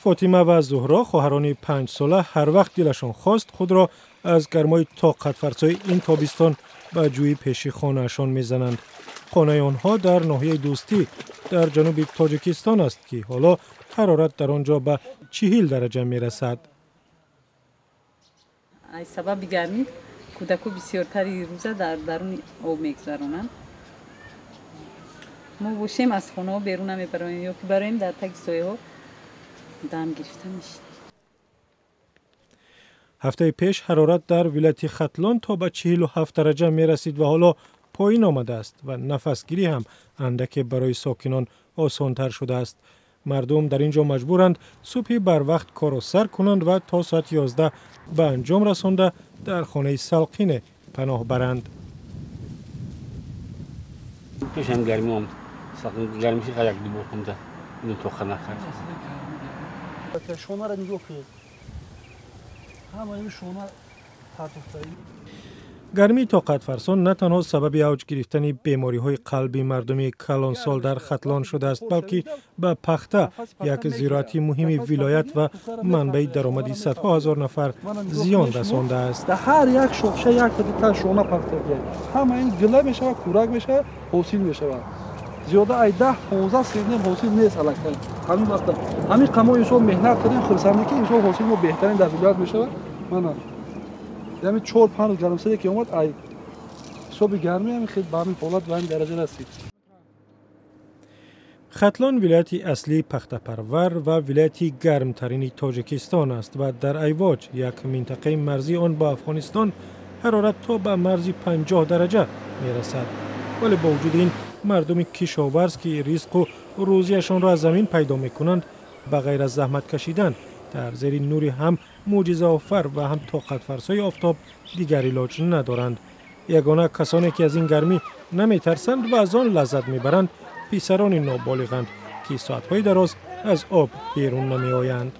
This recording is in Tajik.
Фотима ва Зуҳро, хоҳарони 5-сола, ҳар вақт дилашон хост, худро аз гармои тоқатфарсои ин тобистон ба ҷӯи пеши хонаашон мезананд. Хонаи онҳо дар ноҳияи Дӯстӣ дар ҷануби Тоҷикистон аст, ки ҳоло ҳарорат дар он ҷо ба 40 дараҷа мерасад. Аз сабаби гармӣ кӯдако бисёртари рӯза дар даруни об мегузаронанд. Мо бошем, аз хонаҳо берун намебароем ё ки бароем, дар таги сояҳо дам гирифта мешид. Ҳафтаи пеш ҳарорат дар вилояти Хатлон то ба 47 дараҷа мерасид ва ҳоло поин омадааст ва нафасгирӣ ҳам андаке барои сокинон осонтар шудааст. Мардум дар ин ҷо маҷбуранд субҳи барвақт корро сар кунанд ва то соати 11 ба анҷом расонда, дар хонаи салқине паноҳ баранд. Пешам гармӣ омад, гармиши як ду бор хунда тоқа накард. Шонаро нигоҳ кунед, ҳама ин шона партофта. Гармии тоқатфарсон на танҳо сабаби авҷ гирифтани бемориҳои қалби мардуми калонсол дар Хатлон шудааст, балки ба пахта, як зироати муҳими вилоят ва манбаи даромади садҳо ҳазор нафар, зиён расондааст. Дар ҳар як шохша якта дута шона партофта, ҳама ин гила мешавад, кӯрак мешавад, ҳосил мешавад. Зиёда ай 10-15 центнер ҳосил нест аллакай. Ҳамин вақта ҳамин қамо имсол меҳнат кардем, хурсандӣ, ки имсол ҳосил мо беҳтарин дар вилоят мешавад. Мана ями 4-5 рӯз гармсаре ки омад, ай ҳисоби гармӣ ҳамин хел ба ҳамин ҳолат, ба ҳамин дараҷа расид. Хатлон вилояти аслии пахтапарвар ва вилояти гармтарини Тоҷикистон аст ва дар Айвоҷ, як минтақаи марзии он бо Афғонистон, ҳарорат то ба марзи 50 дараҷа мерасад. Вале бо вуҷуди ин, мардуми кишоварз, ки ризқу рӯзиашонро аз замин пайдо мекунанд, ба ғайр аз заҳмат кашидан дар зери нури ҳам мӯъҷизаофар ва ҳам тоқатфарсои офтоб, дигар илоҷ надоранд. Ягона касоне ки аз ин гармӣ наметарсанд ва аз он лаззат мебаранд, писарони ноболиғанд, ки соатҳои дароз аз об берун намеоянд.